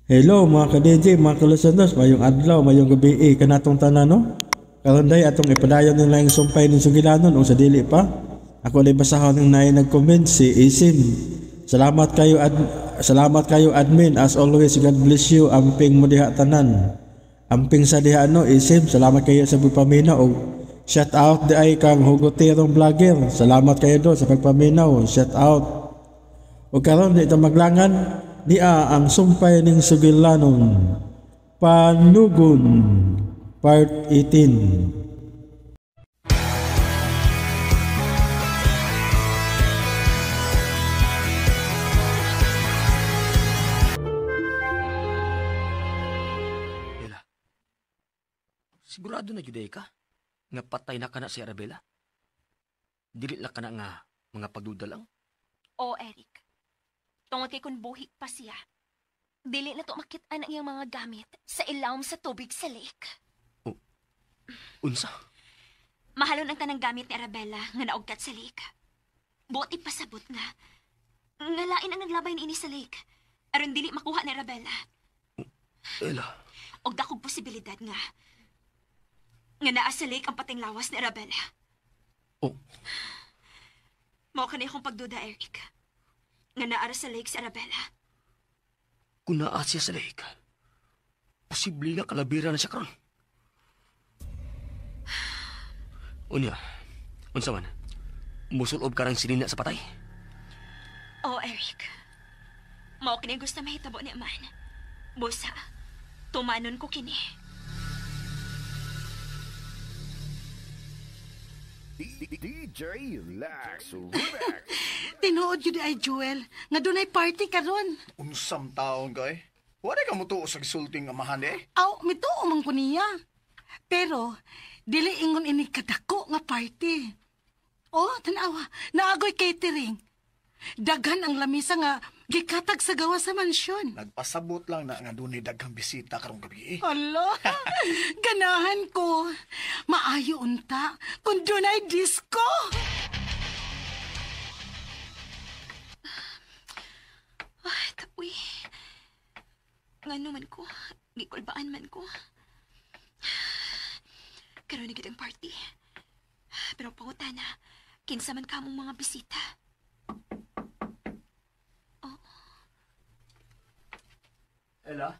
Hello mga ka-DJ, mga ka-listeners, mayong adlaw, mayong gabi kanatong tanan, no? Karon day atong ipadayon ng laing sumpay ning sugilanon o sa dili pa. Ako lay basahon ng naay nag-comment si Isim. Salamat kayo admin, as always God bless you. Amping mo diha tanan. Amping sa diha no Isim, salamat kayo sa pagpaminaw og shout out di ay kang hugoterong vlogger. Salamat kayo do sa pagpaminaw. Shout out. O karon di ta maglangan niya ang sumpay ning sugilanon. Panugon Part 18. Ella, sigurado na gyud ka nga patay na kana si Arabella? Dili lang kana nga mga pagduda lang? Oo, Eric. Tungod kay kung buhi pa siya, dili na to makit-an ang iyang mga gamit sa ilawom sa tubig sa lake. Oh, unsa? Mahalon ang tanang gamit ni Arabella nga naugkat sa lake. Buot ipasabot nga lain ang naglabay niini sa lake aron dili makuha ni Arabella. Ella. Og dakog posibilidad nga naa sa lake ang pating lawas ni Arabella. Oh. Mao kani akong pagduda, Eric. Nga naara sa lake si Arabella. Kung naa siya sa lake, posible nga kalabira na siya karon. Unya, unsa man? Musulob ka rang sinina sa patay? Oh, Eric. Mao kini gusto mahitabo ni man. Busa, tumanon ko kini. DJ Lax Remix. Tinuod yun ay Joel, nga dunay party karon. Unsam taon kay? Wala ka mo tuo sa gisulting amahan eh? Aw, mituo man ko niya. Pero, dili ingon ini kadako nga party. Oh, tanawa, naagoy catering. Daghan ang lamisa nga gikatag sa gawa sa mansyon. Nagpasabot lang na nga dunay daghang bisita karong gabi eh. Hala, ganahan ko. Maayo unta kung dunay disco. Ay, tapoy. Ngano man ko, gikulbaan man ko. Karon na gid ang party. Pero pangutana, kinsa man kamong mga bisita. Oh. Ella?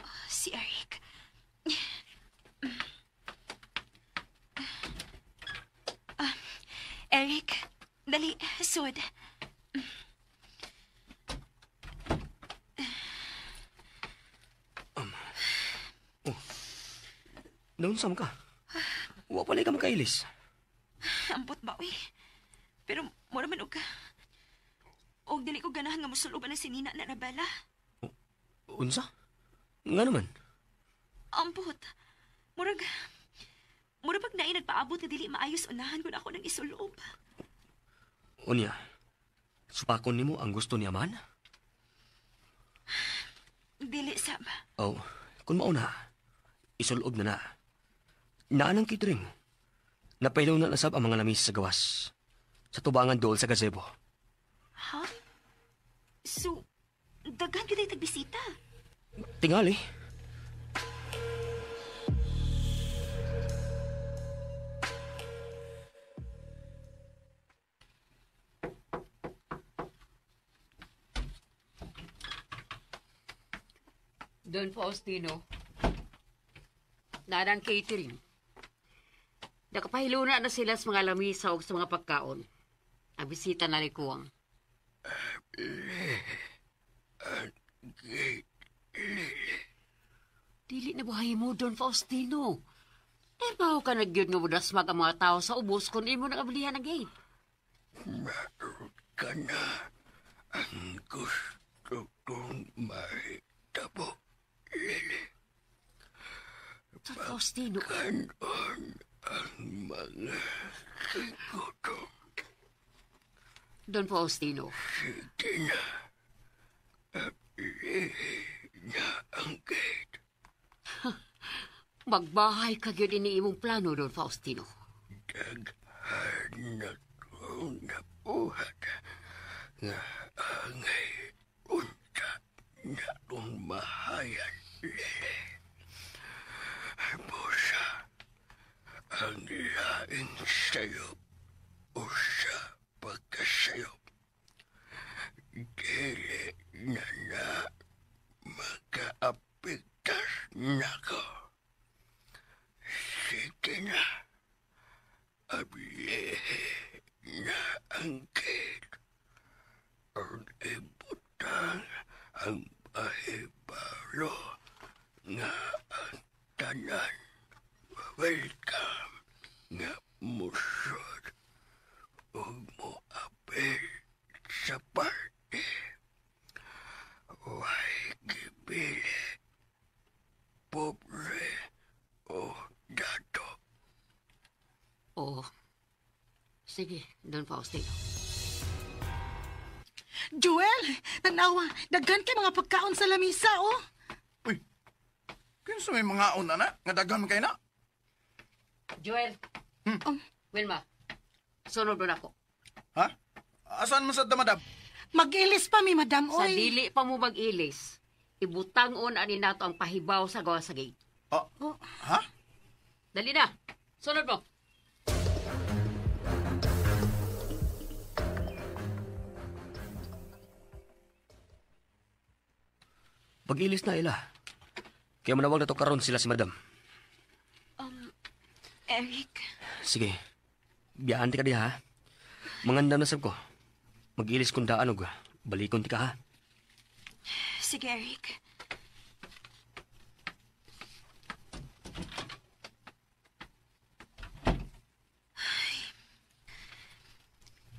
Oh, si Eric. Eric, dali, sud. Oh. Naunsam ka? Wa pala ka makailis. Ambot ba, uy? Pero mura man og ka. Og dili ko ganahan nga mosuloban ang sinina na Arabella. Unsa? Nga naman? Ambot. Murag pag naay nagpaabot na dili maayos unahan kun ako nang isulob. Unya, supakon nimo ang gusto niya man? Dili sab. Oh, kung mauna, isulob na na. Naan ang catering. Napailaw na nasab ang mga lamis sa gawas. Sa tubangan dool sa gazebo. Ha? So, daghan gyud ay tagbisita. Tingali. Don Faustino, nanang catering. Nakapahiluna na sila sa mga lamisa o sa mga pagkaon. Ang bisita na likuang. Dili na buhay mo, Don Faustino. Trabaho ka nagyod nga mudasmag ang mga tao sa ubos kung imo nang ablihan ang gate. Marot ka na ang gusto kong mahitabo, Lily. Don Faustino. Pagkanon ang mga sigutom. Don Faustino. Sige na. Ablihin na ang gate. Magbahay ka gyud ini imong plano, Don Faustino. Daghan na kong nabuhat nga angay unta na kong mahal. bahayan lili. Busa ang laing sayop o sa pagkasayop. Dili na na makaapigtas nako. Sige na, ablihe na ang gate. Ang ibutang ang pahibalo nga ang tanan. Welcome nga musod ug moapil sa party. Way gibili, pobre o dato. Oo. Sige, Don Faustino. Joel, tanawa, daghan kay mga pagkaon sa lamisa, oh. Uy, kinsa may mga una na? Nga daghan man kay na? Joel. Wilma, sunod mo na ako. Ha? Asan man sa madam? Mag-ilis pa mi, madam, Sa oy. dili pa mo mag-ilis, ibutang-on ani nato ang pahibaw sa gawa sa gate. Oh. Oh. Ha? Dali na, sunod mo. Pag-ilis na ila. Kaya manawag na to karon sila si madam. Eric, Sige. Biyaan ti ka diha, ha? Mangandam na sab ko. Mag-ilis kong daan og balikon ti ka, ha? sige Eric. Ay,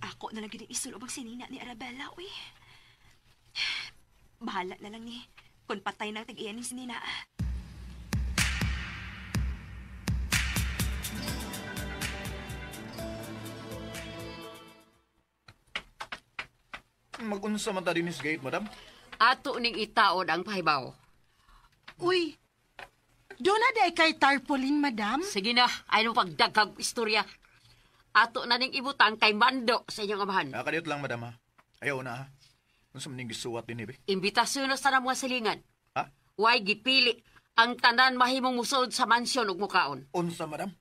ako na lang gid isulob ang sinina ni Arabella, uy. Bahala na lang ni kung patay na tag-iyan ni sinina. Magunsa man ta dinis gate, madam? Ato ning itaon ang pahibaw. Uy, doon na day kay tarpaulin, madam. Sige na, ay mo pagdaghag istorya. Ato na ning ibutang kay Mando sa inyong amahan. Nakadiyot lang, madam, ha? Ayaw na, ha? Unsa man ning gisuwat din, eh, be? Imbitasyon na sa mga silingan. Ha? Way gipili ang tanan mahimong musod sa mansyon ug mukaon. Unsa, madam?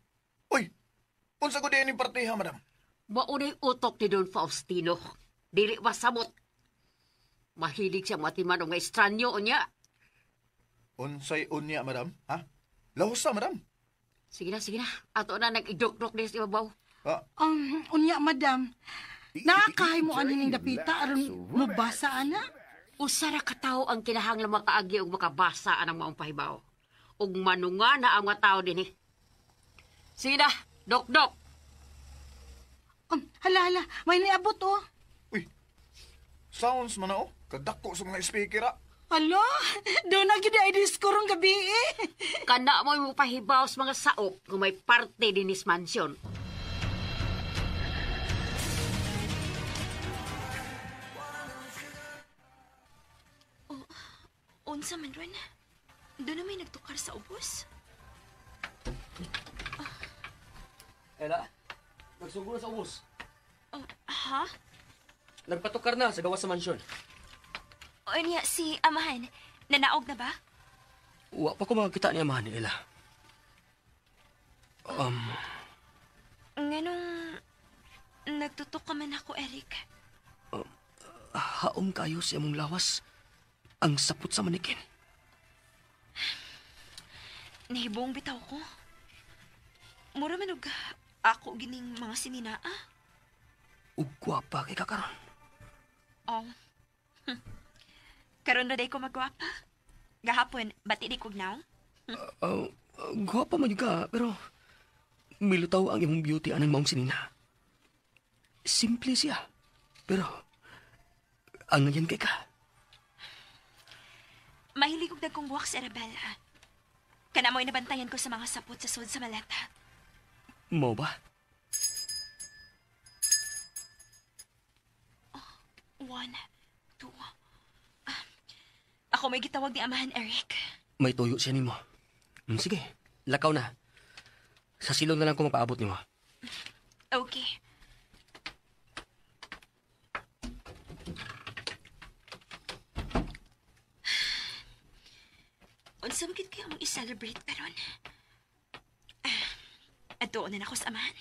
Uy! Unsa ko din ning partiha, madam? Maunay utok ni Don Faustino. Dili masabot. Mahilig siyang matiman og nga estranyo unya. Unsay unya, madam? Ha? Laos madam. Sige na, sige na. Ato na nag-idok-dok din sa ibabaw. Ah, Unya, madam. Nakakahay mo ani ning dapita aron mabasa ana. Usa ra ka tawo ang kinahanglan makaagi og makabasa anang maong pahibaw. Ug manunga na ang mga tao dinhi. Sige na, dok-dok. Hala, hala, may niabot, oh. uy. Sounds man na, oh. Kadako sa mga speaker, ah. Hala, doon na gid ay disco rong gabi eh. Kana mo mo pahibaw sa mga saop kung may parte dinis mansyon. Unsa man ron? Doon na may nagtukar sa ubos? Ela, nagsugo na sa ubos. Ha? Nagpatukar na sa gawas sa mansyon. Unya, si Amahan, nanaog na ba? Wa pa ko makakita ni amahan ni Ella. Nganong nagtutok ka man ako, Eric. Haom kayo sa imong lawas. Ang sapot sa manikin. Nahibong bitaw ko. Mura man og ako gining mga sininaa. Ug gwapa kay kakaron. Oh. Karon ra day ko magwapa. Gahapon, bati di kog naong. Gwapa man jud ka, pero milutaw ang imong beauty anang maong sinina. Simple siya, pero ang ngayon kay ka. Mahilig og dagkong buwak si Arabella. Kana mo'y nabantayan ko sa mga sapot sa sud sa maleta. Mo ba? Oh, 1, 2. Ako may gitawag ni Amahan, Eric. May tuyo siya nimo. Sige, lakaw na. Sa silong na lang ko magpaabot nimo. Okay. Unsa man gid kaya among i-celebrate karon? Adtuon na nako sa amahan.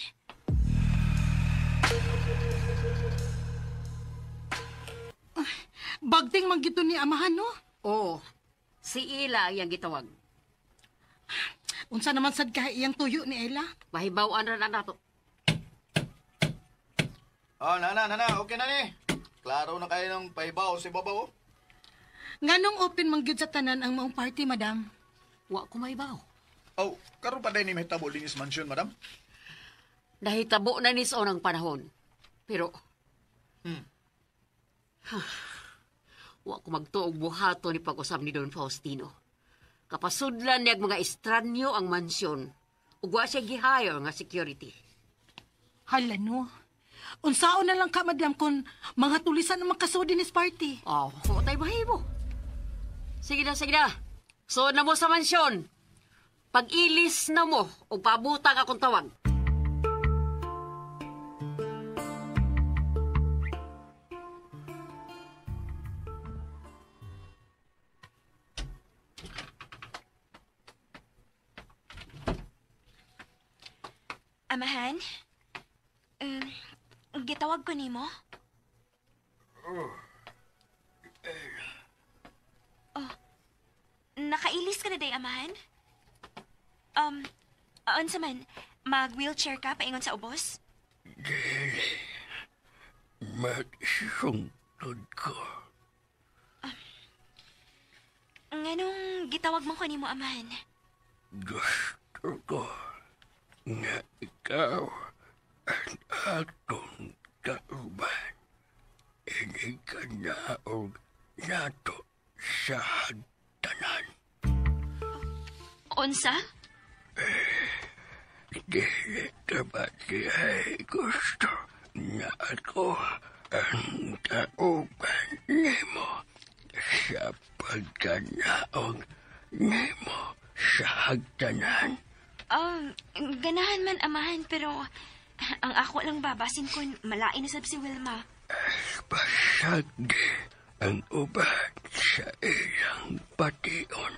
Bagting man gito ni amahan, no? Oo, si Ila ang iyang gitawag. Unsa naman sad kahay iyang tuyo ni Ella? Mahibaw-an ra na nato. Ah, nana, nana, okay na ni. Klaro na kayo ng pahibaw si babaw. Nganong open man gyud sa tanan ang maong party, madam? Wa ko mahibaw. Oh, karon pa day ni mahitabo linis mansion, madam. Nahitabo na ni sa unang panahon. Pero, wa ko magtuog buhato ni pag-usab ni Don Faustino. Kapasudlan niya ang mga estranyo ang mansyon. Ug wa siya gi-hire nga security. Hala no. Unsaon na lang ka, madam, kung mga tulisan ang makasudi ni party. Oh, wa tay mahimo. Sige na, sige na. So na mo sa mansyon. Pag-ilis na mo, o pabutang akong tawag. Amahan? Gitawag ko nimo? Oh, nakailis ka na day, amahan? Unsa man, mag-wheelchair ka paingon sa ubos? Dili. Magsungtod ko. Nganong gitawag mo ko nimo, amahan? Gusto ko nga ikaw ang akong kauban. Hindi ka naog nato sa hagtanan. Unsa? Dili ka ba dihay gusto na ako ang kauban nimo sa pagkanaog nimo sa hagtanan? Ganahan man, amahan, pero ang ako lang babasin kun malain na sab si Wilma. Pasagdi ang uban sa ilang pation.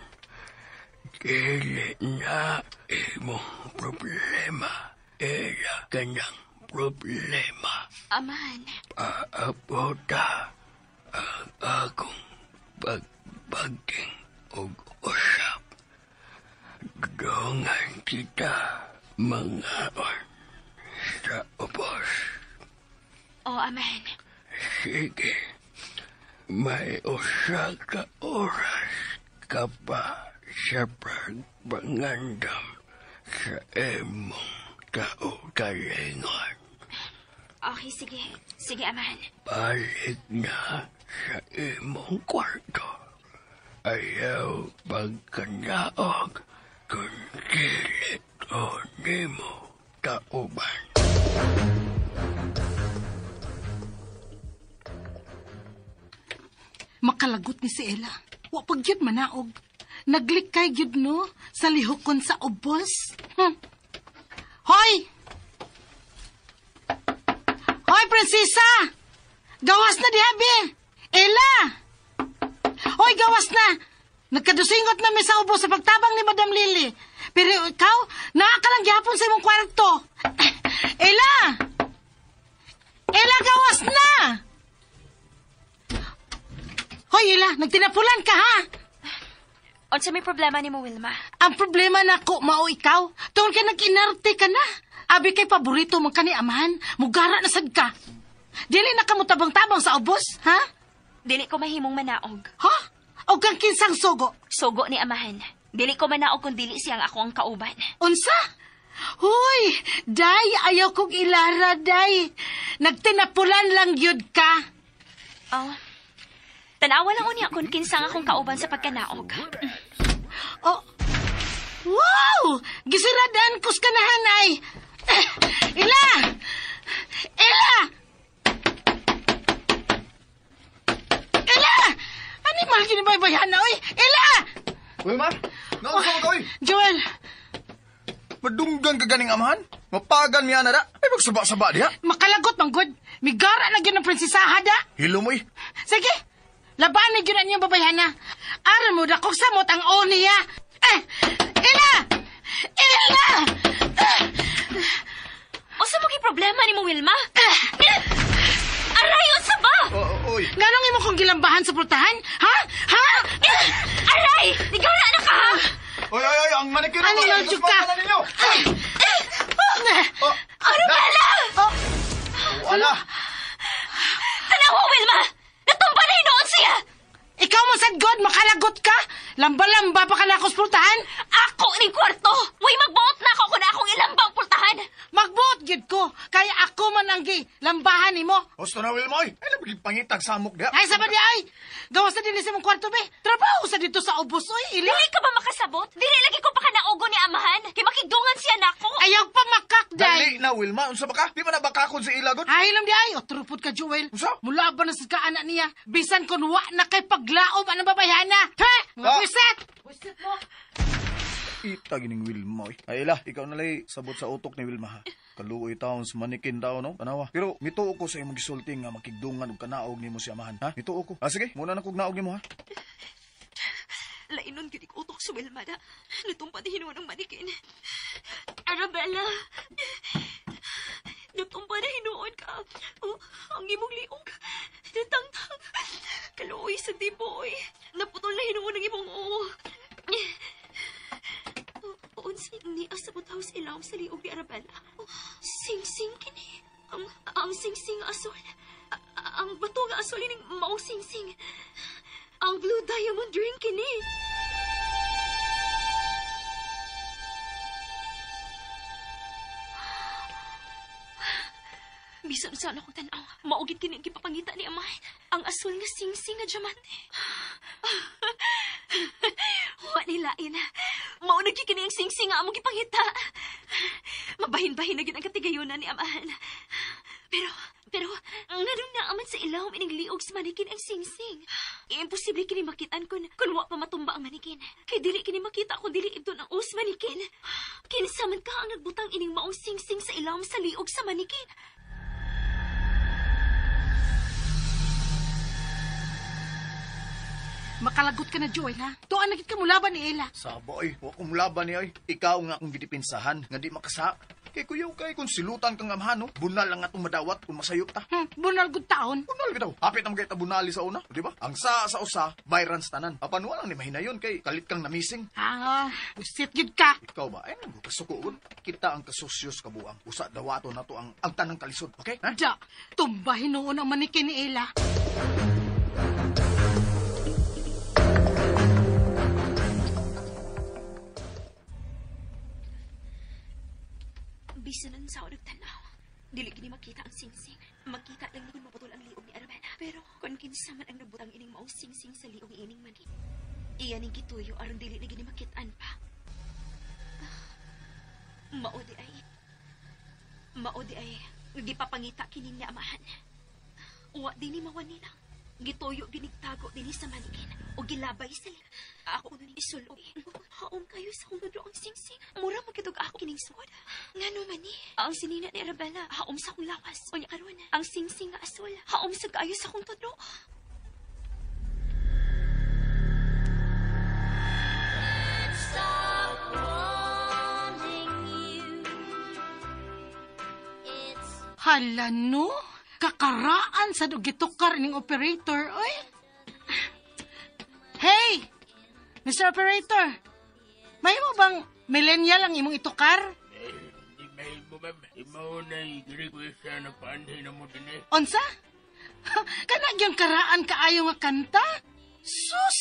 Dili na imong problema. Ila kanyang problema. Amahan. Paabota ang akong pagbaging og usap. Dongan kita mangaon sa ubos. O, amahan. Sige, may usa ka oras ka pa sa pagpangandam sa imong kaugalingon. Okay, sige. Sige, amahan. Balik na sa imong kwarto. Ayaw pagkanaog kung dili ko nimo kauban. Makalagot ni si Ella. Wa pag gyud manaog. Naglikay gyud no sa lihokon sa ubos. Hoy! Hoy, prinsesa! Gawas na diha, be! Ella! Hoy, gawas na! Nagkadusingot na mi sa ubos sa pagtabang ni Madam Lily. Pero ikaw, naa ka lang gihapon sa imong kwarto. Ella! Ella, gawas na! Hoy, Ella, nagtinapulan ka, ha? Unsa may problema nimo, Wilma? Ang problema nako mao ikaw. Tungod kay nag-inarte ka na. Abi kay paborito man ka ni amahan, mugara na sad ka. Dili na ka motabang-tabang sa ubos, ha? Dili ko mahimong manaog. Ha? Og kang kinsang sugo? Sugo ni amahan. Dili ko manaog kung dili siyang ako ang kauban. Unsa? Huy, day, ayaw kong ilara, day. Nagtinapulan lang yun ka. Oh. Tanawa lang unya kung kinsang akong kauban sa pagkanaog. Oh. Wow! Gisiradan kus kanahan ay. Ila! Ila! Ila! Ani mahal ginibaybayan na, oy? Ila! Wilma, naunsa ka, oy? Joel! Madunggan ka ganing amahan? Mapagan miya na da. Ay, magsaba-saba diha. Makalagot, manggod. Migara na gyud ng prinsesaha da. Hilo mo, eh. Sige, Labanan gyud ang iyang babayhana. Aron mo dakog samot ang o niya. Eh! Ila! Ila! Unsa mo kay problema nimo, Wilma? Aray, unsa ba? Oy. Nganong imo kong gilambahan sa pultahan? Ha? Ha? Aray! Ikaw na anak ka! Oy, oy, oy, ang manikiro. Ano lang ka? Ninyo? Oh, Arabella! Oh, wala. Tanawa, Wilma! Natumba na hinuon siya! Ikaw man sad God, makalagot ka! Lamba-lamba pa ka na ako sa pultahan! Ako ning kwarto! Way magbuot na ako kung akong ilambang pultahan! Magbuot gyud ko, kaya ako man ang gilambahan nimo. Husto na, Wilma, oy. Ay, labig pangitag samok diha. Ay, sa ba di ay? Gawas na din sa mong kwarto, be. Trabaho sa dito sa ubos, oy, ila. Dili ka ba makasabot? Dili lagi ko pa kanaugo ni amahan. Kay makigdungan siya nako. Ayaw pa makak, Dali day. na, Wilma. Unsa ba ka? Di ba na bakakon si Ila, God? Ay, ilam di ay. O, trupod ka, Joel. Unsa? Mula ba na sa kaanak niya? Bisan kun wa na kay paglaom anang babayhana. Ha? Mga Ah. buwisit! Buwisit mo! Ita gining Wilma, oy. Ay, Ila, ikaw na lay sabot sa utok ni Wilma, ha? Kaluoy taon sa manikin daw, no? Tanawa. Pero mituo ko sa imong gisulti nga makigdungan og kanaog nimo si amahan, ha? Mituo ko. Ah, sige, muna na kog naog nimo, ha? Lainon gyud utok si Wilma na. Natumba di hinuon ang manikin. Arabella! Natumba na hinuon ka. Oh, ang imong liog. Natangtang. Kaluoy sa diboy. Naputol na hinuon ang imong oo. Unsa ni asa butaw sa ilawom sa liog ni Arabella. Oh, sing-sing kini. Ang sing-sing asol. Ang bato nga asol ining maong sing-sing. Ang blue diamond ring kini. Bisan sa akong tanaw, maugit kini ang gipapangita ni Amahan. Ang asul nga sing-sing nga diamante. Wa ni lain. Mao na gyud kini ang sing-sing nga among gipangita. Mabahin-bahin na gyud ang katigayunan ni Amahan. Pero, nganong naaman sa ilawom ining liog sa manikin ang sing-sing? Imposible kini makitan kun wa pa matumba ang manikin. Kay dili kini makita kung dili ibton ang us manikin. Kinsa man ka ang nagbutang ining maong sing-sing sa ilawom sa liog sa manikin? Makalagot ka na, Joel, ha? Tuan na gid ka mulaban ni Ella. Sabo, oy. Wa kong laban ni, oy. Ikaw nga akong gidipinsahan, nga di makasa. Kay kuyaw kay kung silutan kang amahan, no? Bunal lang atong madawat kung masayop ta. Bunal gud taon. Bunal bitaw. Hapit ang kita bunali sa una, di ba? Ang sa usa, bayrans tanan. Apan wala ni mahinayon kay kalit kang namising. Ah, busit gid ka. Ikaw ba? Ay, nagkasuko. Kita ang kasusyos kabuang. Usa dawato na to ang tanang kalisod. Okay? Ha? Da, tumbahin noon ang manikin ni Ella. Bisan ang sao nagtanaw. Dili gini makita ang singsing. Makita lang ni kung maputol ang liog ni Arabella. Pero kung kinsa man ang nabutang ining maong singsing sa liog ining manin. Iyan ang gituyo aron dili na gini makitaan pa. Mao di ay gipapangita kini niya amahan. Uwa din ni mawan nila. Gituyo ginigtago dinhi sa manikin o gilabay sa lik. Ako ni isuloy. Haom kayo sa kong ang singsing. Mura mo kitog ako kining sugod. Ngano man ni? Ang sinina ni Arabella, haom sa akong lawas. Unya karon, ang singsing nga asol, haom sa kaayo sa akong tudlo. Hala no? Kakaraan sa gitukar ning operator, oy. Hey! Mr. Operator, may mo bang millennial ang imong itukar? Email mo, ma'am. Imaw na i-request na paanhin na mo din eh. Unsa? Kana gyud karaan kaayo nga kanta? Sus!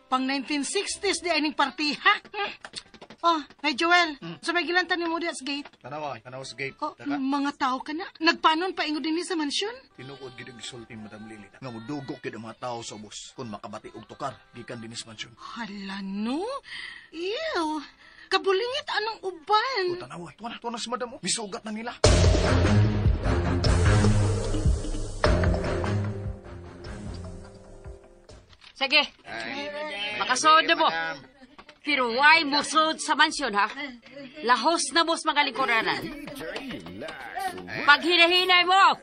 Pang 1960s di ining partiha. Oh, hey Joel, sa may gilantan ni mo diya sa gate. Tanawa, tanawa sa gate. Oh, Taka. mga tao ka na. Nagpanon pa ingo din sa mansyon. Tinuod gid ang gisulti Madam Lily. Nga mudugok gid ang mga tao sa ubos kung makabati og tukar gikan dinis mansyon. Hala no? Ew. Kabulingit anong uban. O tanawa, tuwa na si Madam. Oh. Misugat na nila. Sige, makasod na mo. Pero why musod sa mansyon, ha? Lahos na mo sa mga lingkuranan. Paghinahinay mo!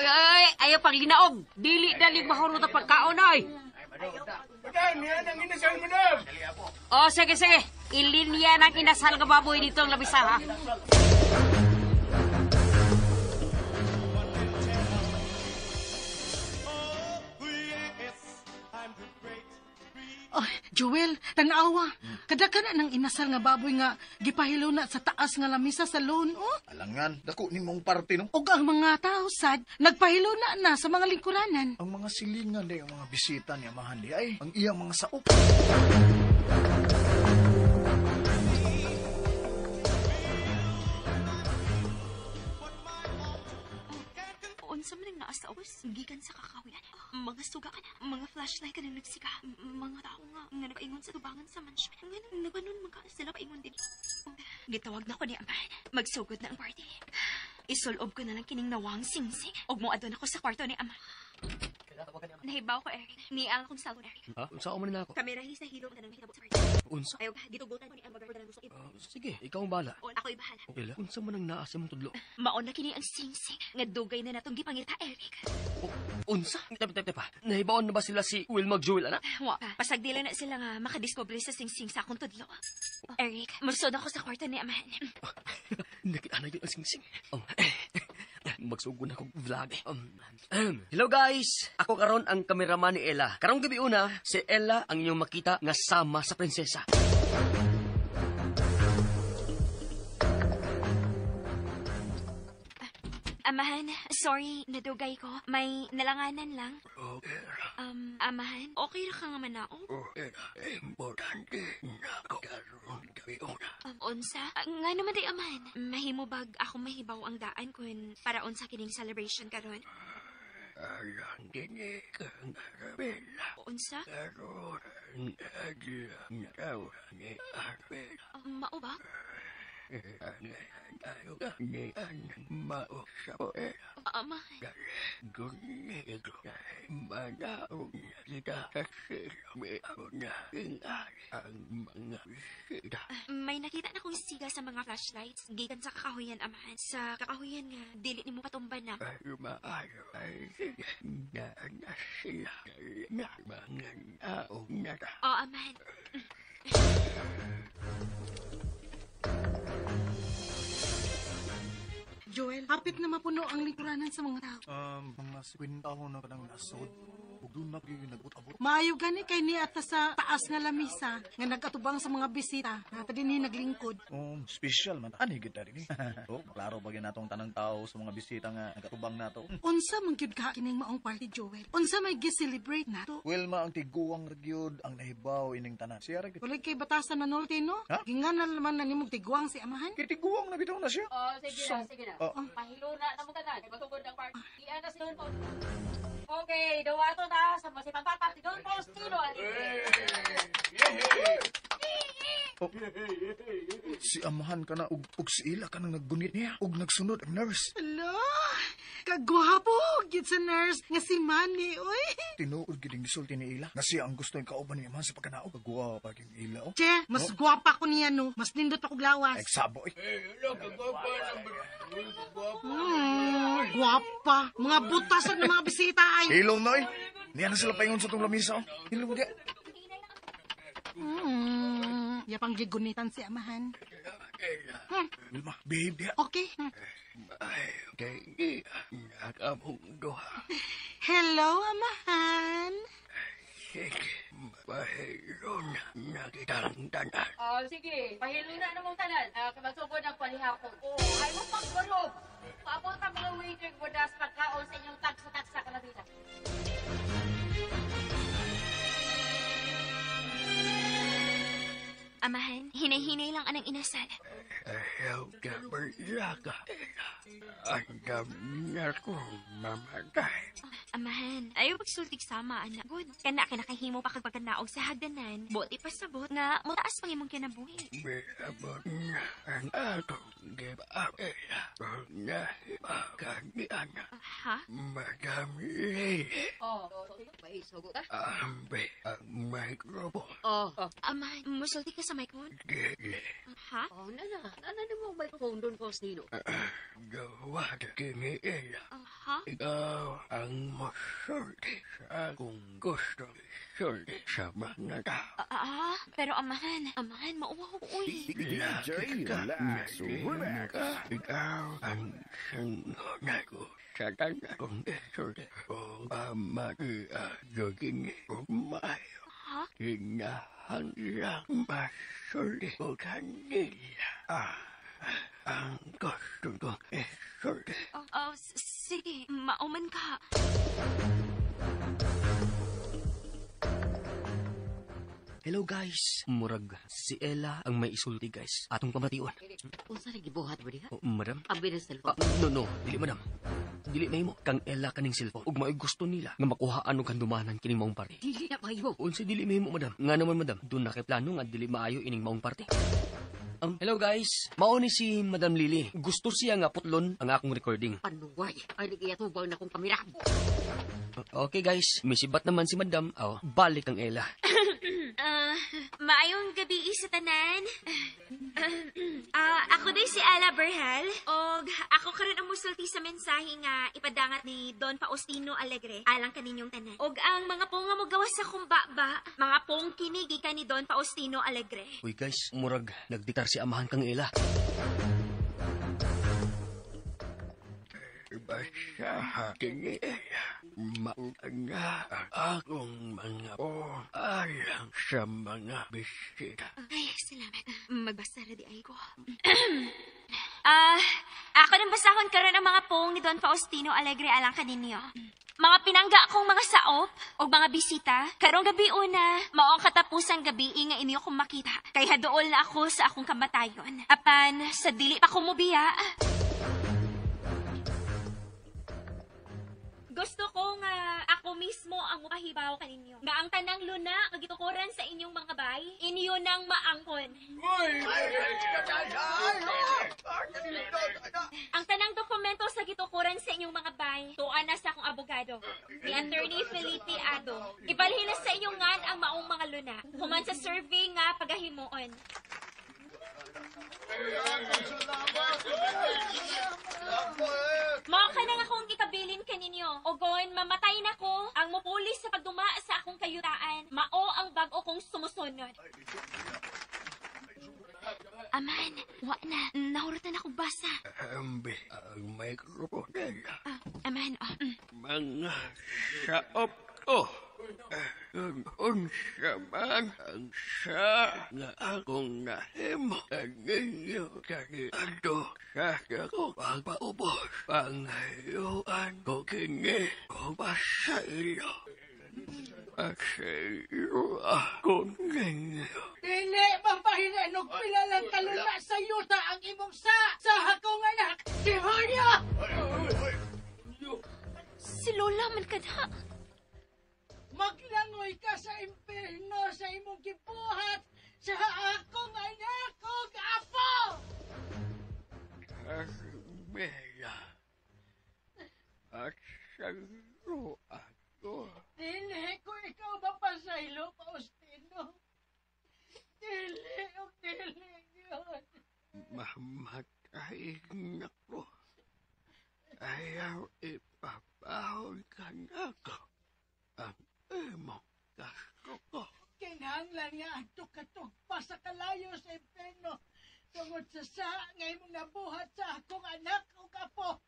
Ay, ay, ayaw paglinaog. Dili dalig mahurot ang pagkaon, ay. Madam, yan ang inasal, madam. O, sige, sige. Ilinya ng inasal nga baboy dito ang labisa, ha? Oh, Joel, tanawa. Kadaka na ng inasal nga baboy nga gipahiluna sa taas nga lamisa sa loan, oh. Alangan, dako ni mong party no. Og ang mga tao sad nagpahiluna na sa mga lingkuranan. Ang mga silingan day ang mga bisita ni amahan di ay ang iyang mga saok. Unsa man ang naa sa ubos, gikan sa kakahuyan. Mga suga ka na, mga flashlight ka na nagsika, mga tao nga nga nagpaingon sa tubangan sa mansyon. Nga nagbanon man ka sila paingon din. Gitawag na ko ni Amahan. Magsugod na ang party. Isulob ko na lang kining nawang singsing. Og moadto na ko sa kwarto ni Ama. Nahibaw ko, Eric. Niang akong cellphone, Eric. Ha? Unsa man na ako? Kamerahi sa hilom na nang hitabo sa party. Unsa? Ayaw, gitugutan ko ni Ama na gusto. Sige, ikaw ang bala. Ako'y bahala. Ella, unsa man ang naa sa imong tudlo? Mao na kini ang singsing nga dugay na natong gipangita, Eric. Unsa? Tep, tep, pa. Nahibaon na ba sila si Wilma Jewel, anak? Wa pa. Pasagdila na sila nga makadiscover sa singsing sa akong tudlo. Eric, musod ako sa kwarto ni Amahan. Nakita na yun ang singsing. Oh. Magsugod na akong vlog. Hello guys! Ako karon ang kameraman ni Ella. Karong gabi una, si Ella ang inyong makita nga sama sa prinsesa. Amahan, sorry, nadugay ko. May nalanganan lang. Okay. Amahan, okay ra ka nga manaog? Okay. Importante na ako karon gabi una. Unsa? Nga naman day, amahan. Mahimo bag ako mahibaw ang daan kun para unsa kining celebration karon? Alang dini kang Arabella. Unsa? Karon adlaw na daw ni Arabella. Mao ba? Amahan. May nakita na kong siga sa mga flashlights. Gikan sa kakahuyan, amahan. Sa kakahuyan nga, dili nimo patumban na. Oo, amahan. Joel, hapit na mapuno ang lingkuranan sa mga tao. Mga 50 na kanang nasod. Ug doon na gyud nag-abot. Maayo gani kay ni ata sa taas nga lamisa nga nagatubang sa mga bisita. Nata din naglingkod. Special man. Ani gyud na rin eh. Oh, klaro ba gyud natong tanang tao sa mga bisita nga nagatubang nato. Unsa man gyud ka kining maong party, Joel? Unsa may gi-celebrate nato? Wilma ang tiguang ra gyud ang nahibaw ining tanan. Siya ra gyud. Walay kay batasan manulti no? Ha? Ginganal man na nimog tiguang si amahan. Kay tiguang na bitaw na siya. Oh, sige na, sige na. Oh. Pahiluna na mo tanan. Matugod ang party. Iyan na si Don Faustino. Okay, dawato na sa masipang papa si Don Faustino. Oh. Si amahan ka na ug si ila ka nang naggunit niya ug nagsunod ang nurse. Hello? Kagwapo gyud sa nurse nga si Manny, oy. Tinuod gyud ang gisulti ni Ila nga siya ang gusto yung kauban ni amahan sa pagkanaog. Kagwapa gyud ila oh. Che, mas gwapa ko niya no. Mas nindot pa kog lawas. Ay sabo eh. Gwapa. Mga butasan ng mga bisita ay. Hilom na eh. Niya na sila paingon sa tong lamisa oh. Hilom di. Yapang gigunitan si amahan. Wilma, behave diha. Okay. Hello, amahan. Oh, sige. Pahiluna na mong tanan. Magsugod ang palihapon. Oh, ay mo pagbarog. Paabot ang mga waiter budas pagkaon sa inyong tagsa-tagsa kalamita. Amahan, hinay-hinay lang anang inasal. Ayaw ka malaka. Andam na kong mamatay. Amahan, ayaw pagsultig sama, anak. Good. Kana kinakahimo pa kag pagkanaog sa hagdanan. Buti pa sabot nga mutaas pang imong kinabuhi. May abot na ang atong give-up. Nahibaganian. Ha? Madam Lily, Oh, may sugo ka? ambi ang microphone. Oh, Amahan, musulti ka sa microphone? Ha? Oh, nana. Nana ni mo microphone, Don Faustino. Gawad kini Ella. Ha? Ikaw ang masulti sa akong gusto isulti sa mga tao. Pero amahan, amahan, mauwaw ko, uy. DJ Lax Remix. Ikaw ang sanghunay ko sa tanan kong isulti. O pamatian ko kini og maayo. Ha? Kinahanglang masulti ko kanila. Ang gusto kong isulti. Oh, sige, mauman ka. Hello guys. Murag si Ella ang may isulti guys. Atong pamation. Unsa na gibuhat mo diha? Oh, madam? Abi ng cellphone. No, dili madam. Dili na imo kang Ella kaning cellphone. Ug mao'y gusto nila nga makuhaan og handumanan kining maong party. Dili na mahimo. Unsa dili mahimo madam? Nga naman madam, dun na kay plano nga dili maayo ining maong party. Hello guys, mao ni si Madam Lily. Gusto siya nga putlon ang akong recording. Panuway. Ay, nagiyatubang na kong kamera. Okay guys, misibat naman si Madam. Oh, balik ang Ella. Maayong gabi sa tanan. Ako day si Ella Berhel. Og ako karon ang musulti sa mensahe nga ipadangat ni Don Faustino Alegre alang kaninyong tanan. Og ang mga pong nga mogawas sa kumbaba, mga pong kini gikan ni Don Faustino Alegre. Uy guys, murag nagdiktar si amahan kang Ella. Basaha kini Ella. Mauna ang akong mga alang sa mga bisita. Ay, salamat. Magbasa ra di ay ko. Ako nang basahon karon ang mga pong ni Don Faustino Alegre alang kaninyo. Mga pinangga akong mga saop o mga bisita, karong gabi una, mao ang katapusang gabi nga inyo kong makita. Kay hadool na ako sa akong kamatayon. Apan, sa dili pa ko mobiya. Gusto ko nga ako mismo ang mukahibaw kaninyo. Nga ang tanang luna nga gitukuran sa inyong mga bay, inyo nang maangkon. Ang tanang dokumento sa gitukuran sa inyong mga bay, tuan na sa akong abogado, ni Attorney Felipe Ado. Ibalhin na sa inyong ngan ang maong mga luna, human sa survey nga pagahimuon. Mao ka nang akong gikabilin kaninyo. Ogon, mamatay na ko ang mupuli sa pagduma sa akong kayutaan. Mao ang bag-o kong sumusunod. Aman, wa na. Nahurutan akong basa. Ambi ang microphone nila. Aman, oh. Mga saop ko. Unsa man ang sa nga akong nahimo kaninyo kaniadto sa ako pagpaubos. Pangayuan ko kini o pasaylo. Pasaylo ako ninyo. Dili mapahinan og pila lang kalula sa yuta ang imong sa akong anak. Demonyo! Si Lola man ka na. Maglangoy ka sa impierno sa imong gibuhat sa akong anak ug apo! Carmela, at sa ako. Dili ko ikaw mapasaylo, Faustino. Dili o dili yun. Mamatay na ko. Ayaw ipapahon ka na ko. Ang imong kasuko. Kinahanglan nga adto katugpa sa kalayo sa impierno tungod sa nga imong nabuhat sa akong anak ug apo.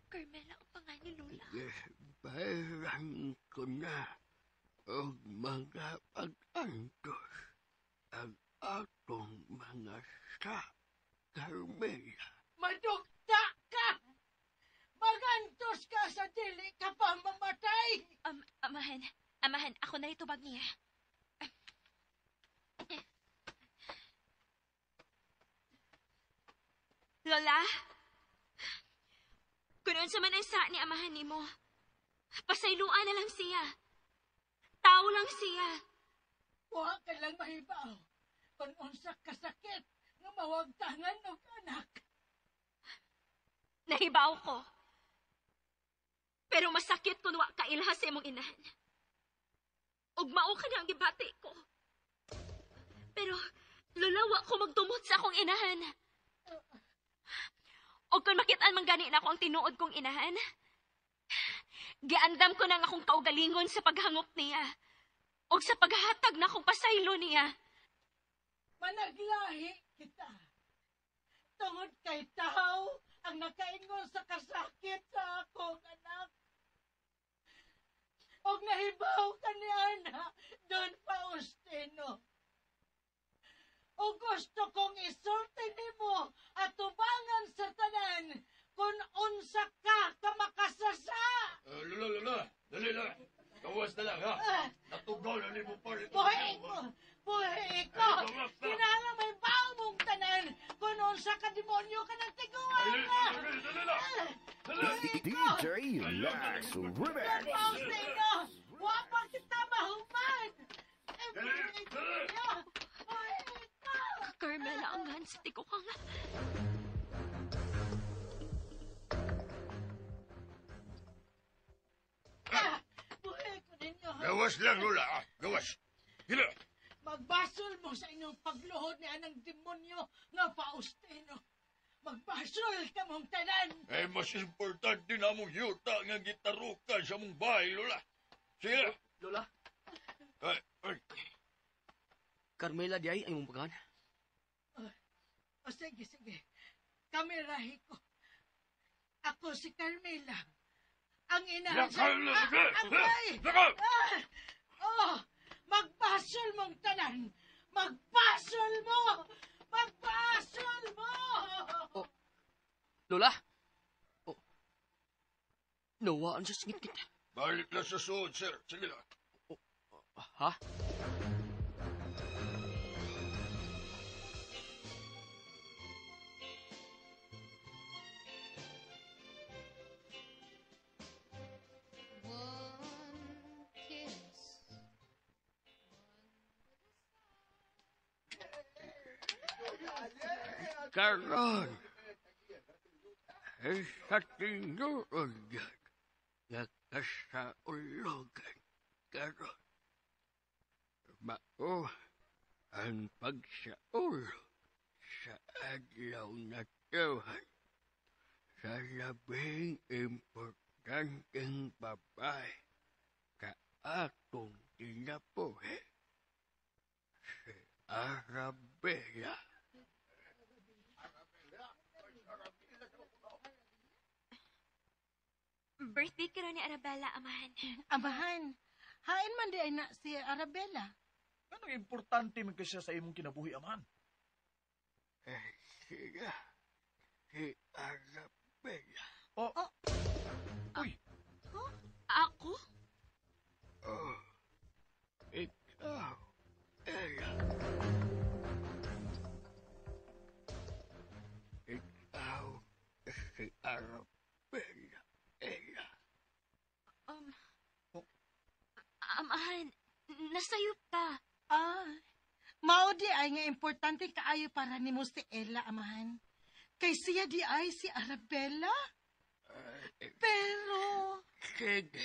Carmela, ang pangalan ni Lola. Gibayaran ko na og mga pag-antos ang atong mga sa Carmela. Madugta ka! Magantos ka sa dili ka pa mamatay! Amahan, amahan, ako na itubag niya. Lola, kung unsa man ang sa ni amahan nimo, pasayloan na lang siya. Tao lang siya. Wa ka lang mahibaw kung unsa kasakit nga mawagtangan og anak. Nahibaw ko. Pero masakit kung wa kailha sa imong inahan. Ug mao ka na ang gibati ko. Pero, Lola, wa ko magtumot sa akong inahan. O kung makitaan man gani na ako ang tinuod kong inahan, giandam ko na ang akong kaugalingon sa paghangop niya. O sa paghatag na akong pasaylo niya. Managlahi kita. Tungod kay tao ang nakaingon sa kasakit sa akong anak. Og nahibaw ka ni Ana, Don Faustino. O gusto kong isulti nimo at tubangan sa tanan kung unsa ka kamakasasa. Lola, Lola, dali na. Gawas na lang, ha? Natugaw na ni mo pa rin. Buhi ko! Buhi ko! Kinahanglan may bawo mong tanan kung unsa ka demonyo ka ng tiguan ka! Dali, dali na. DJ Lex Don Remix. Faustino! Wa pa kita mahuman! Eh, buhi ko! Buhi ko! Carmela, ang sa tikukang. Ah, Buhi ko ninyo! Gawas lang, Lola, ha? Gawas. Gila. Magbasol mo sa inyong pagluhod ni anang demonyo nga Faustino. Magbasol ka mong tanan. Eh, mas importante na mong yuta nga gitarukan sa mong bahay, Lola. Sige na. Lola, Ay, ay. Carmela di ay ang imong paghan. O sige, sige. Kamerahi ko. Ako si Carmela. Ang ina Laka, laka, Agay! laka! Ah! Oh, magbasol mong tanan. Magbasol mo! Magbasol mo! Lola! Oh. Nawaan sa singit kita. Balik na sa suod, sir. Sige na. Ha? One kiss. Karon, ay sa tinuod yan, nga kasaulogan karon. Mao ang pagsaulog sa adlaw na tuhan sa labing importanteng babae ka atong kinabuhi, si Arabella. Birthday karon ni Arabella, amahan. Amahan, hain man di ay na si Arabella. Anong importante man kasi sa imong kinabuhi, amahan? Eh, siya, si Arabella. Oh, Oh. Uy, Ako? Oh, ikaw, Ella. Ikaw, si Arabella, Ella. Amahan, nasayop ka. Ah, mao di ay nga importante kaayo para nimo si Ella, amahan. Kay siya di ay si Arabella. Pero, Sige.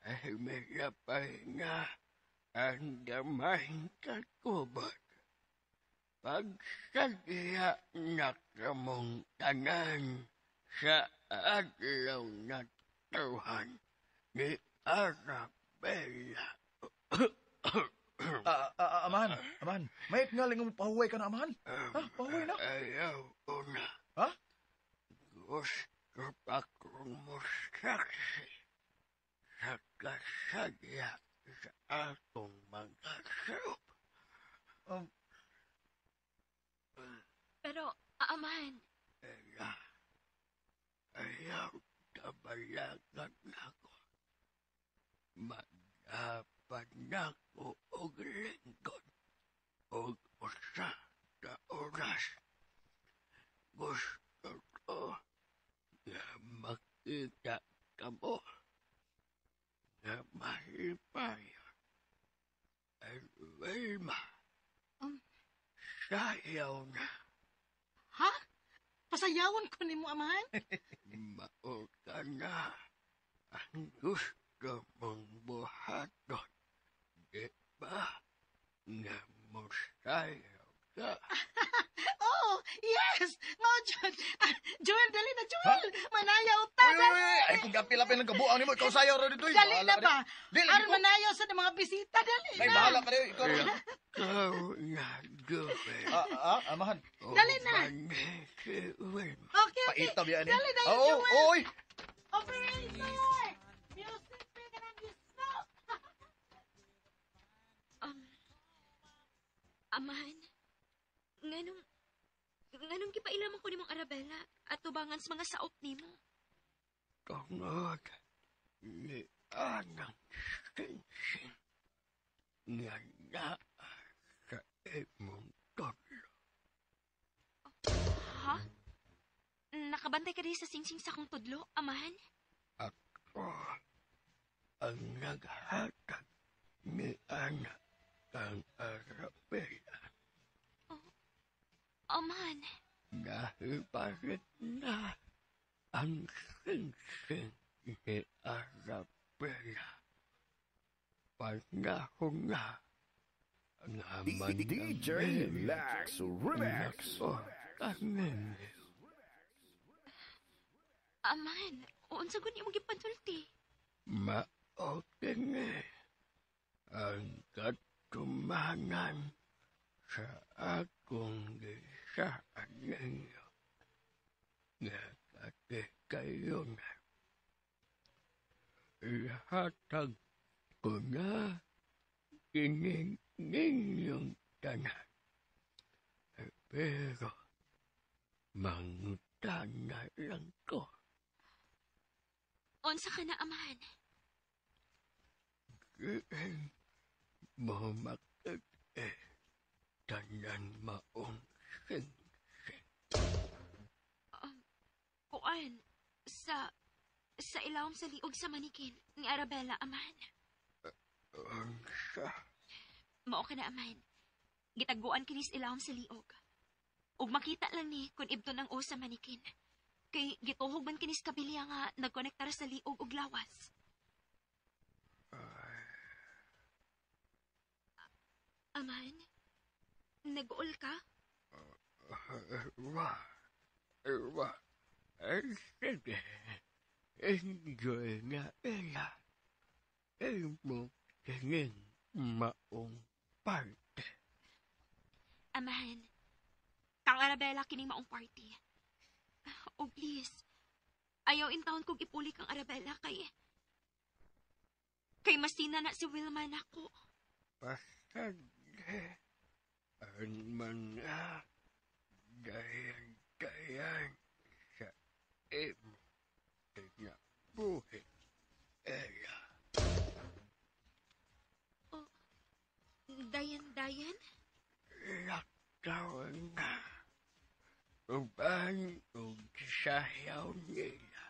Ay, may na ang damay kakubot. Pagsadya na kamong tanan sa adlaw na tuhan ni Arabella. Amahan, amahan. May nga lang mo pahuway ka na, amahan. Ha? Pahuway na? Ayaw ko na. Ha? Gusto pa kong musaksi sa kasadya sa atong mga sup. Pero, amahan, Ella, ayaw kabalagan ako. Magdapat na ko og lingkod og usa ka oras. Gusto ko nga makita ka mo nga mahipayon. At Wilma, sayaw na. Ha? Pasayawon ko nimo, amahan? Mao ka na ang gusto mong buhaton. Di ba? Nga Sayaw ka. Oh, yes! Mao jud. Ah, Joel, dali na, Joel! Manayaw ta, Uy, uy, dali! uy, ay, kung gapil-apil ng kabuang nimo, ikaw sayaw ra dito. Dali na ba? Dili, Aron ko. manayaw sa mga bisita, dali Ay, na. bahala ka rin. Ikaw ra. Ikaw na, Joel. Amahan. Dali na. Uban si Wilma. Okay, okay. Paita biya ni. Dali na, Oo, Joel. oy. Operator! Music, play ka ng music. Amahan, nganong gipailaman ko nimong Arabella at tubangan sa mga saop nimo? Tungod ni Anang Singsing nga naa sa imong tudlo. Ha? Nakabantay ka rin sa singsing sa akong tudlo, amahan? Ako ang naghatag ni Ana kang Arabella. Amahan, Nahibarit na ang singsing ni Arabella. Panahon na nga DJ Lex Remix. Ako amahan, unsa gud imong gipansulti? Mao kini ang katumanan sa akong gisaad ninyo nga katikayunan. Ihatag ko na kining ninyong tanan. Pero mangutana lang ko. Unsa ka na, amahan? Diin mo makit-e tanan maong singsing. Kuan, sa ilawom sa liog sa manikin ni Arabella, amahan. Unsa? Mao ka na, amahan. Gitaguan kini sa ilawom sa liog. Ug makita lang ni kung ibton ang o sa manikin. Kay gituhog man kini sa kabilya nga nagkonektar sa liog ug lawas. Amahan, nag-uol ka? Wa. Wa. Ay, sige. Enjoy nga ila. Imo tingin maong parte. Amahan, kang Arabella kining maong party. Oh, please. Ayaw intawon kog ipuli kang Arabella kay masina na si Wilma nako. Pasagde ang mga dayan-dayan sa imo kinabuhi, Ella. Dayan-dayan? Lakaw na. Uban og sayaw nila.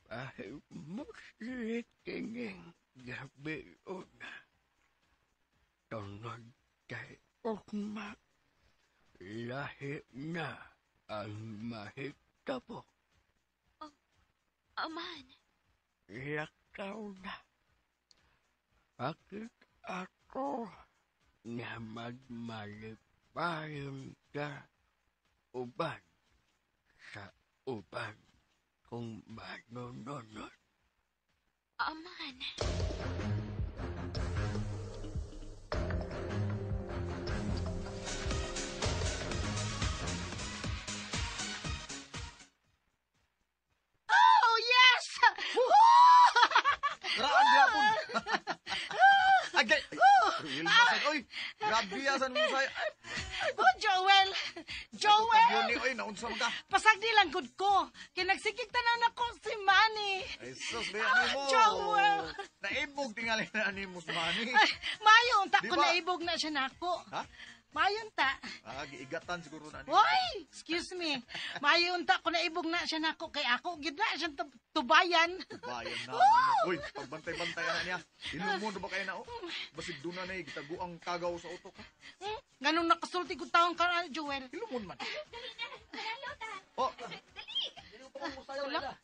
Pahimuslit kining gabi una. Tungod kay ugma, lahi na ang mahitabo. Amahan, Lakaw na. Bakit ako nga magmalipayon ka uban sa uban kung manununod. Amahan. Oh, yes! Raan gyapon. Agay. Wilma sad oy. Grabe yasan mo say. Ay, Oh, Joel! Joel! yun ni oy naunsa man ka? Pasagdi lang gud ko. Kay nagsigig tanan ako si Manny. Ay sus, di ani mo. Ah, Joel! Naibog tingali na ani mo si Manny. Ay, mayon ta Di ko ba? naibog na siya nako. Ha? Mayon ta. Ah, giigatan siguro na ani. Hoy, excuse me. Mayon ta ko naibog na siya nako kay ako gid na siya tubayan. Bayan na. Uy, pagbantay-bantay na niya. Ilumon na ba kayo na oh? Basig doon na na gitaguang tagaw sa utok. Ha? Ganun nakasulti ko taon ka na, Joel. Ilumon man. Dali na, manalo ta. Oh, Dali!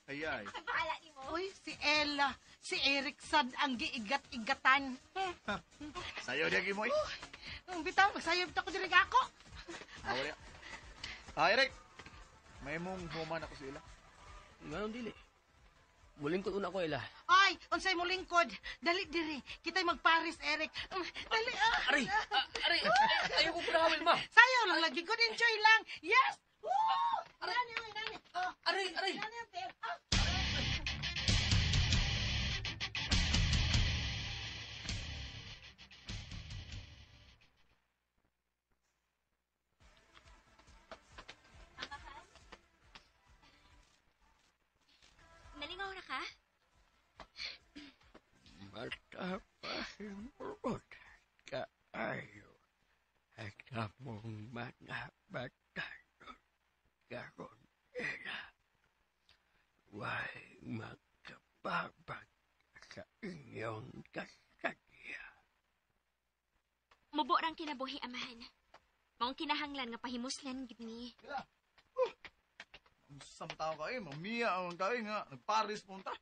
ay ay. Bahala nimo. Uy, si Ella, si Eric sad ang giigat-igatan. Sayo diya kimo eh. Bitaw, magsayo bitaw ko diri ako. Ah, wala. Ah, Eric. May mong human ako sila. Nganong dili? Mulingkod una ko, Ella. Ay, unsay mo lingkod? Dali diri. Kita'y magparis, Eric. Dali ah. Aray! Aray! Ayaw ko pala, Wilma. Sayaw lang lagi. Good enjoy lang. Yes! Woo! Aray! Nani, oy, nani. Oh. Aray! Aray! Nani ang tiil. Ah. Nalingaw na ka? Matapahimuot kaayo at among mga batanon karon Ella. Way makapabag sa inyong kasadya. Mubo rang kinabuhi, amahan. Maong kinahanglan nga pahimuslan gid ni. Ang samtao ka eh, mamiya ang kayo nga, nagparis punta.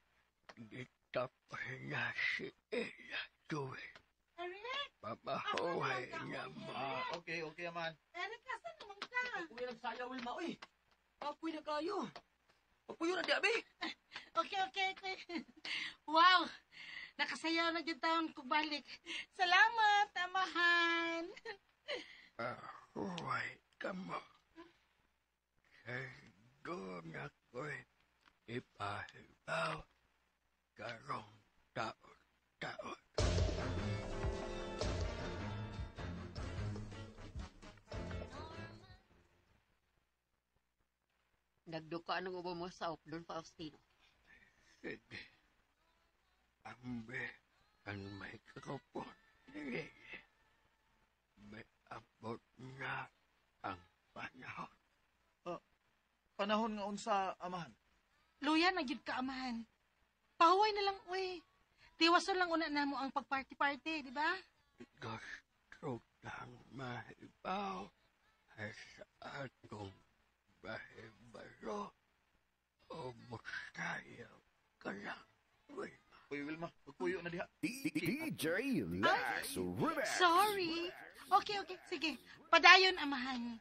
Gitapay na si Ella Joel. Eric! Papahuway na mo. Ah, okay, okay, man. Eric, asa naman ka? Apoy nagsayaw, Wilma, uy. Apoy na kayo. Apoy na di, abi. Okay. Wow! Nakasayaw na dyan taon kung balik. Salamat, amahan. Pahuway ka mo. Kay doon ako'y ipahibaw karong taon-taon. Nagduka ng ubo mo sa Don Faustino. Sige. Ambe ang microphone. Sige. May abot na ang panahon. Panahon nga unsa, amahan. Luya na gyud ka, amahan. Pahuway na lang, uy. Tiwason lang una namo ang pagparty-party, di ba? Gusto kang mahibaw ay sa atong bahibalo o musayaw ka lang, Wilma. Uy, Wilma, magpuyo na diha. DJ Lex Remix. Sorry. Okay, sige. Padayon, amahan.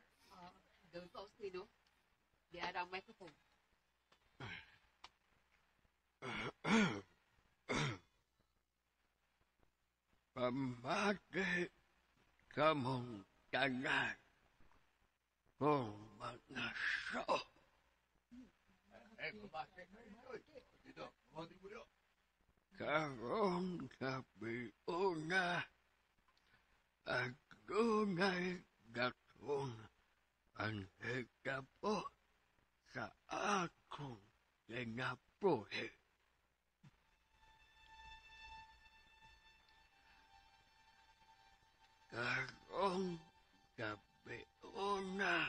Don Faustino, di ara ang microphone. Pamati kamong tanan kung mga sao. Karong gabi una, at dunay dakong ang hitapo sa akong kinabuhi. Karong gabi una,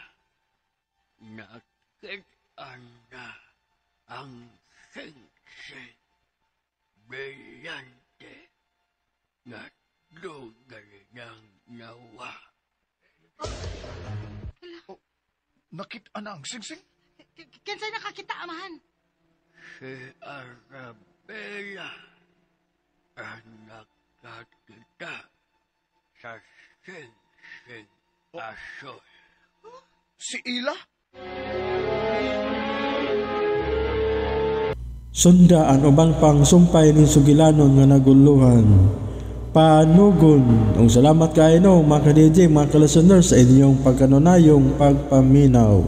nakit-an na ang singsing brillante na dugay ng nawa. Nakita na ang singsing? Kinsay nakakita, amahan? Si Arabella ang nakakita sa singsing asul. Si Ila? Sunda ang ubang pang sumpay ning sugilanon nga naguluhan. Panugon. Ug salamat kaayo no mga ka-DJ, mga ka-listeners sa inyong pagkanunayong pagpaminaw.